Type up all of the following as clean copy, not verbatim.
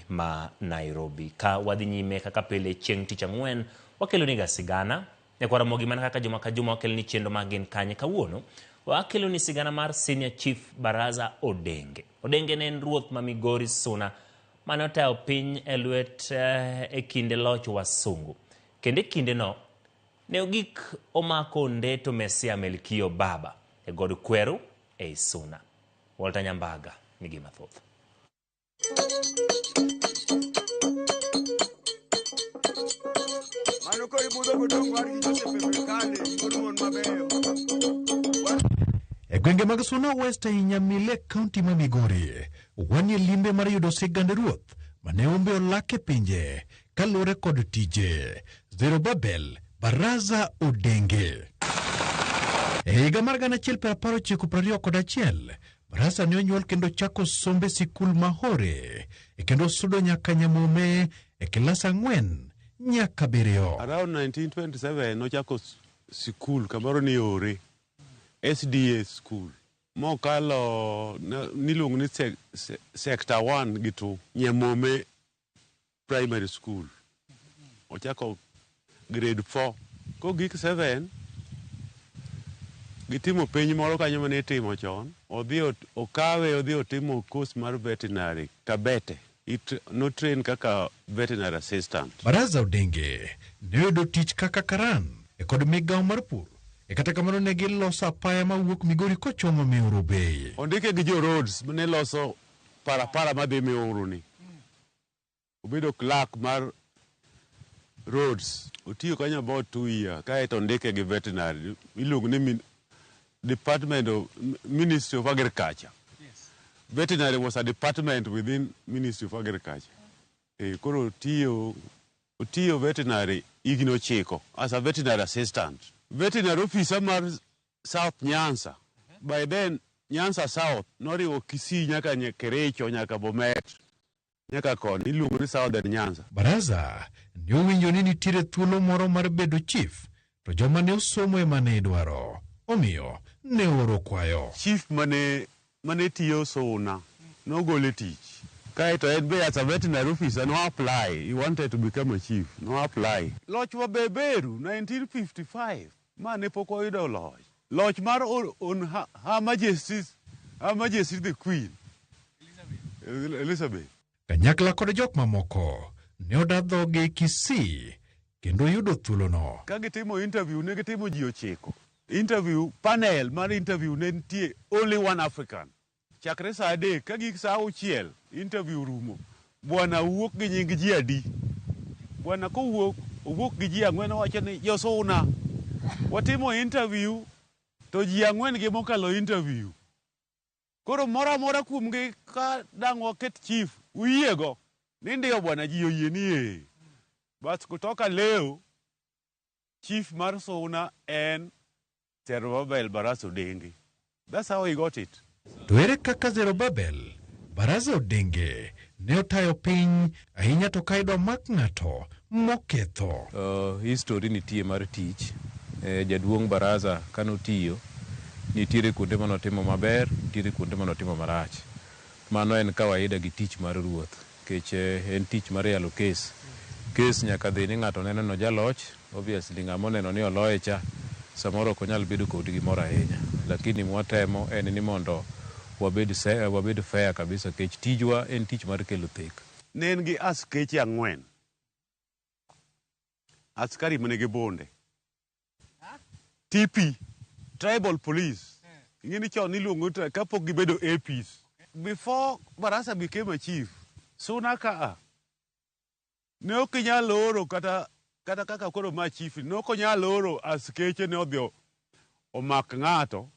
ma Nairobi. Ka wadhi nyime kaka pile chieng' tich ang'wen, wakeloniga sigana Nyakwar Ramogi mana kaka juma ka juma wakeloni chenro mag Gin Kanye. Kawuono wakeloni sigana mar Senior Chief Baraza Odenge. Odenge ne en ruoth ma Migori Suna mane otayo piny e lwet e kinde loch wasungu. Kendo e kindeno ne ogik omako Ondeto Mesia Melkio Baba e god Kweru ei Suna. Walter Nyambaga nigi mathoth. Mano koro ibudho godong' war gi Joseph Ebrikale, wuod mon mabeyo. E gwenge mag Suna West ei Nyamile, kaunti ma Migori, wanie limbe mar yudo sigand ruoth mane umbe olak e pinje kaluwore kod tije. Zerubabel Baraza Odenge. E higa mar 1991, Barasa ne onyuol kendo chako sombe sikul ma Hore e kendo sudo nyaka Nyamome e kilas 4 nyaka 7. Around 1927 nochako sikul kamoro ni Ore, SDA school. Mokalo niluongo ni sector 1 gi 2, Nyamome primary school. Ochako grade 4. Kogik 7, gitimo penj moro kanyo mane itimo chon. Odhi okawe odhi otimo course mar veterinary Kabete. No train kaka veterinary assistant. Baraza Odenge ne oyudo tich kaka karan e kod migawo mar pur e kata kamano ne giloso apaya mawuok Migori kochomo Miuru Bay. Ondike gi jo roads mane loso parapara madhi Miuru ni. Obedo clerk mar roads. Otiyo kanyo about 2 years kaeto ondike gi veterinary iluongo ni Department of Ministry of Agriculture. Yes. Veterinary was a department within Ministry of Agriculture. Koro otiyo veterinary higni 9 as a veterinary assistant. Veterinary officer mar South Nyanza. By then Nyanza South noriwo Kisii nyaka Kericho nyaka Bomet nyaka koni iluongo ni Southern Nyanza. Baraza ne owinjo ni nitiere thuolo moro mar bedo chief to joma ne osomo ema ne idwaro. Omiyo ne ooro kwayo. Chief mane tiyo Suna nogole tich. Kaeto en be as a veterinary officer no apply. He wanted to become a chief. No apply. Loch wa beberu 1955 ma ne pok oyudo loch. Loch mar on Her Majesty, Her Majesty the Queen Elizabeth. Kanyakla kod jok mamoko ne oda dhoge Kisii kendo yudo thuolono. Ka gitimo interview ne gitimo ji 9. Interview panel mar interview ne nitie only one African. Chakre saa 3 ka gik saa 6 interview rumo. Bwana wuok gi nying ji adi? Bwana kowuok, owuok gi ji 4 owacho ni Josuna. Watimo interview to ji 4 gi mokalo interview. Koro moro amora kuomgi ka dang' waket chief uyiego ni ndio bwana ji oyie ni ee. Bas kutoka leo chief mar Suna en Zerubabel Barasa Odenge. That's how he got it. To ere kaka Zerubabel Barasa Odenge ne otayo piny ahinya to ka idwa mak ng'ato moketho? History nitie mar tich. Jaduong' Baraza kanotiyo, nitiere kuonde manotimo maber, nitiere kuonde manotimo marach. Mano en kawaida gi tich mar ruoth, nikech en tich mar yalo kes. Kes nyaka dhi ni ng'ato neno no jaloch, obviously ng'ama oneno ni oloye cha, samoro ok onyal bedo kod gimoro ahinya. Lakini mwatemo en ni mondo wabed fair kabisa, nikech tijwa en tich mar kelo thek. Ne en gi askeche 4. Askari manigi bunde. TP, Tribal Police. Ing'e ni chon niluongo kapok gibedo APs. Before Barasa became a chief, Suna ka ne ok inyal oro kata kaka koro ma chief, ne ok onyal oro askeche ne odhi omak ng'ato.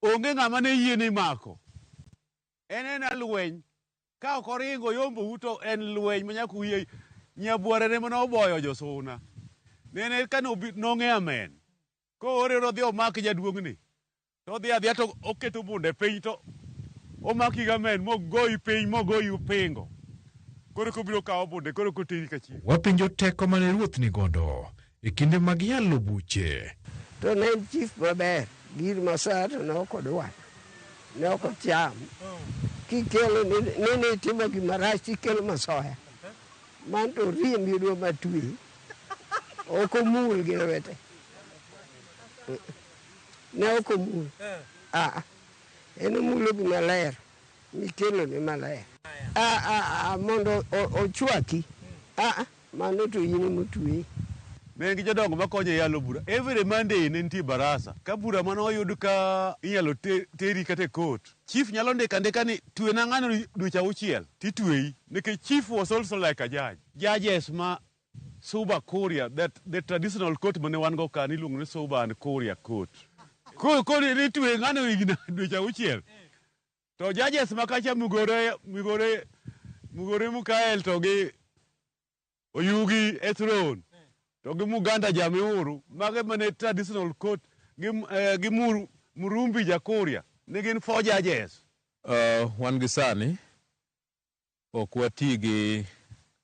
Onge ng'ama ne yie ni mako. En ena lweny. Ka ok oringo yombo uto en lweny ma nyaka uyie. Nyabware ne mana oboyo josuna. Nene ka nong'e amen. Koore odhi omak jaduong'ni. To odhi adhiya to oketo bunde piny to omaki gi amen mogoyi piny mogoyi upingo. Koro kobiro kawo bunde koro koteri ka chief. Wapenjo teko mane ruoth ni godo e kinde mag yalo buche. To ne en chief maber, gir masaa to ne ok odwar. Ne ok ocham. Kikelo ni nitimo gima rach tikelo masoya. Man to riembi odwa matweyi. Ok omul gi lwete. Ne ok omul. Ah, en omulo gima ler. Mikelo ne maler. Ah, ah, ah, mondo ochwaki. Ah, mano to in emotweyi. Ne en gi jodongo makonye e yalo bura. Every Monday ne nitie barasa. Ka bura mane oyud ka inyalo teri kata e court. Chief nyalo ndiko andika ni twena ng'ano dweche auchiel titweyi. Nikech chief was also like a judge. Judges ma Suba Kuria, that the traditional court mane wan go ka niluongo ni Suba and Kuria court. Koro koro ni twe ng'ano higni dweche auchiel. To judges ma kacha Mugore Mugore Mugore Mukael to gi Oyugi Ethron to gi Muganda Jamiuru mago mane traditional court gi, gi Murumbi Jakuria ne gin four judges. Wan gi sani ok wati gi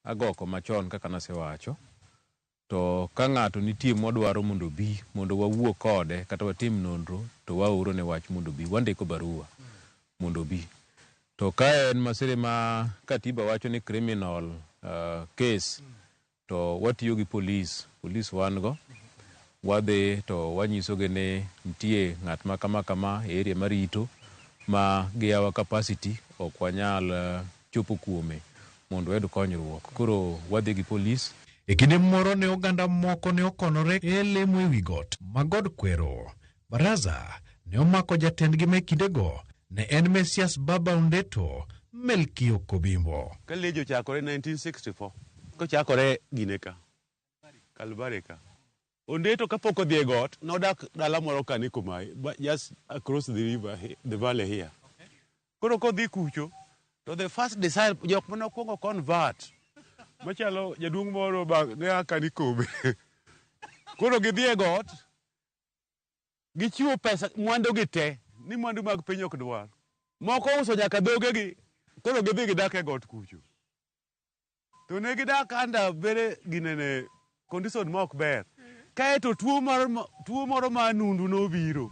agoko machon kaka nasewacho to ka ng'ato nitie mwadwaro mondo obi mondo wawuo kode kata watim nonro to waoro ne wach mondo obi wandiko barua mondo obi to ka en masire ma katiba wacho ni criminal case to watiyo gi polis polis wan go wadhi to wanyisogi ni nitie ng'at ma kama kama e area marito ma gi our capacity ok wanyal chopo kuome mondo wayud konyruok koro wadhi gi polis E kinde moro ne oganda moko ne okonore e lemo ewi got ma God Kwero. Baraza ne omako jatendgi me kindego ne en Mesias Baba Ondeto Melkio Kobimbo. Ka Lejo ochakore 1964 kochakore gine ka Kalbari ka Ondeto kapok odhi e got nodak dala moro ka ni Komai just across the river the valley here. Koro kodhi kucho to the first disciple jok mane okwongo convert machalo jaduong' moro ba ne a ka ni Kobe. Koro gidhi e got gichiwo pesa mwandu gi te ni mwandu mag piny ok dwar. Moko uso nyaka dhogegi koro gidhi gidak e got kucho. To ne gidak under very ginene condition ma ok ber. Kaeto tuo mar tuo moro ma nundu nobiro.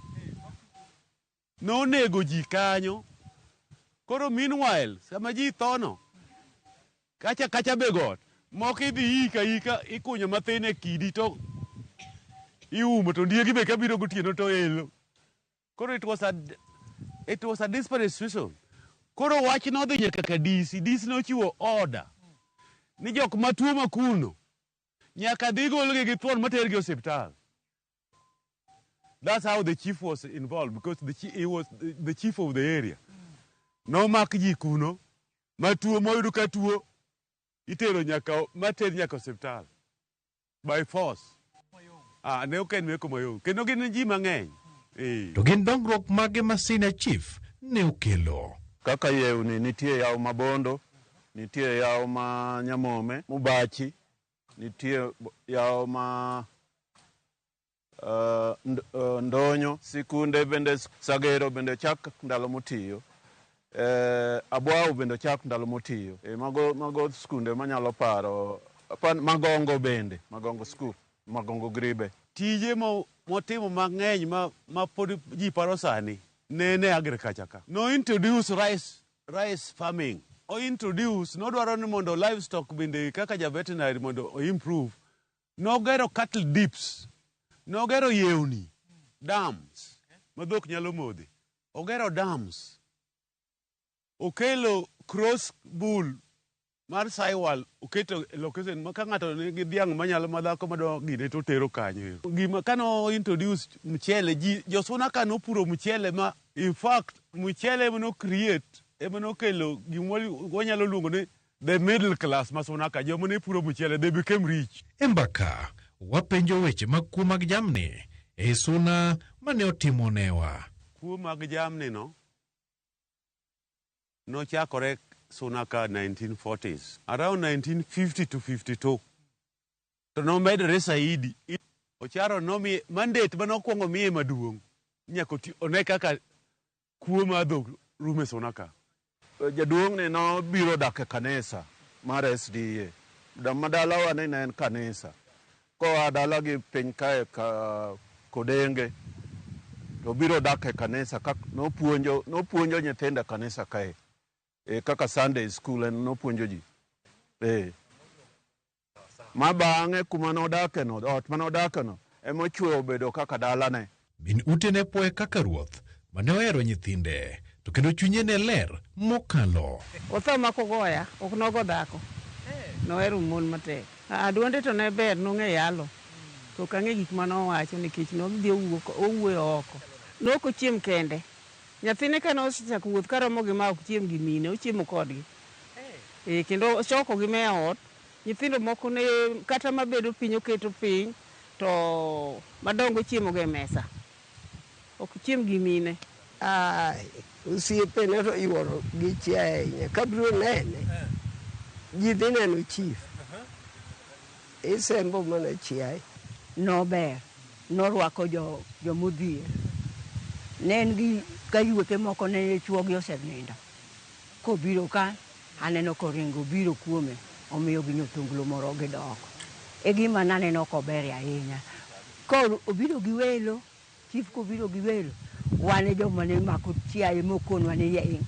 Nonego ji kanyo. Koro meanwhile sama ji tho no kacha kacha be got moko idhi ika ika ikunyo mathin e kidi to iumo to ondiegi be kabiro gotieno to elo. Koro it was a desperate situation. Koro wach nodhi nyaka ka DC. DC nochiwo order ni jok matuo ma kuno nyaka dhi golgi gi thuon matergi e osiptal. That's how the chief was involved because he was the chief of the area. Nomak ji kuno matuo moyud ka tuo itero nyaka mater nyaka osiptal by force. Ah, ne ok en meko mayom. Kendo gin ji mang'eny. Eh. To gin dongruok mage ma Senior Chief ne okelo? Kaka yewni nitie yawo ma Bondo, nitie yawo ma Nyamome, Mubachi, nitie yawo ma Ndonyo, sikunde bende Sagero bende chak ndalo motiyo. Abwao bende chak ndalo motiyo. Mago skunde manyalo paro. Magongo bende, Magongo school, Magongo Gribe. Tije motimo mang'eny ma pod ji paro sani ne en e agriculture ka. No introduce rice farming. O introduce, nodwaro ni mondo livestock bende kaka ja veterinary mondo o improve. Nogero cattle dips. Nogero yewni, dams, ma dhok nyalo modhe. Ogero dams. Okelo cross bull mar Sahiwal oketo e location ma ka ng'ato nigi dhiang' manyalo madhako madwa gine to otero kanyo. Gima kano introduce mchele ji josuna ka nopuro mchele ma in fact mchele ema no create ema nokelo gima wanyalo luongo ni the middle class ma Suna ka joma ne puro mchele they became rich. E mbaka wapenjo weche mag kuo mag jamni e suna mane otimo newa. Kuo mag jamni no nochakore Suna ka 1940s around 1950 to 52 to nomedore saidi. Ocharo nomiye mandate manokwongo miye maduong' nyaka one kaka kuo mar dhok rumo e Suna ka. Jaduong' ni nobiro dak e kanisa mar SDA. Ma dalawa ni ne en kanisa. Koa dala gi piny kae ka Kodenge to biro dak e kanisa ka nopuonjo nyithindo e kanisa kae. Kaka Sunday school en nopuonjo ji. Ma bang'e kuma nodakeno, ot mane odakeno, ema ochweyo obedo kaka dalane. Min ute ne puoye kaka ruoth mane ohero nyithinde to kendo chunye ne ler mokalo. Otho mak ogoya, ok nogo dhako. Nohero mon matek. Aa duonde to ne ber, nong'e yalo. To ok ang'e gik mane owacho nikech nodhi owuoyo oko. Ne ok ochiem kende. Nyathine kane osechako wuoth karomo gi ma ok chiem gi mine, ochiemo kodgi. Ee, kendo ochokogi me ot. Nyithindo moko ne kata mabedo piny oketo piny to madongo chiemo go e mesa. Ok chiem gi mine. Ah, osiepene to yuoro gi chiaye ahinya. Kabiro nene, ji dhi neno chief. Isembo mana chiaye. Nober, norwako jo jomodhier. Ne en gi kayuoche moko ne chuogi osenindo. Kobiro ka, aneno koringo obiro kuome, omiyogi nyotonglo moro gidok. E gima naneno koberie ahinya. Koro obiro gi welo, chief kobiro gi welo, wan e joma ne mako chiaye mokonwa ni yeng'.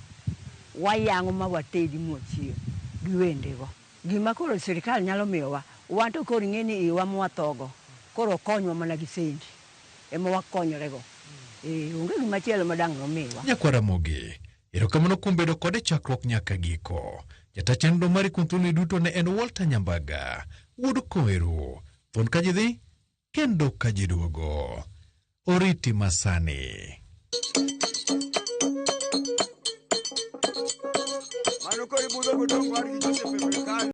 Wayang'o ma watedi mwachiem gi wendego. Gima koro sirikal nyalo miyowa, wan to koro ing'e ni iwa mwathogo, koro okonywa mana gi sendi ema wakonyorego. Eh, onge gima chielo ma dang' nomiwa. Nyakwar Ramogi, erokamano kuom bedo kode chakruok nyaka giko. Jata chenro mari kuom thuoloni duto ne en Walter Nyambaga, wuod Koeru. Thuon ka ji dhi, kendo ka ji duogo. Oriti masani. Mano koro ibudho godong' wargi Joseph e sirkal.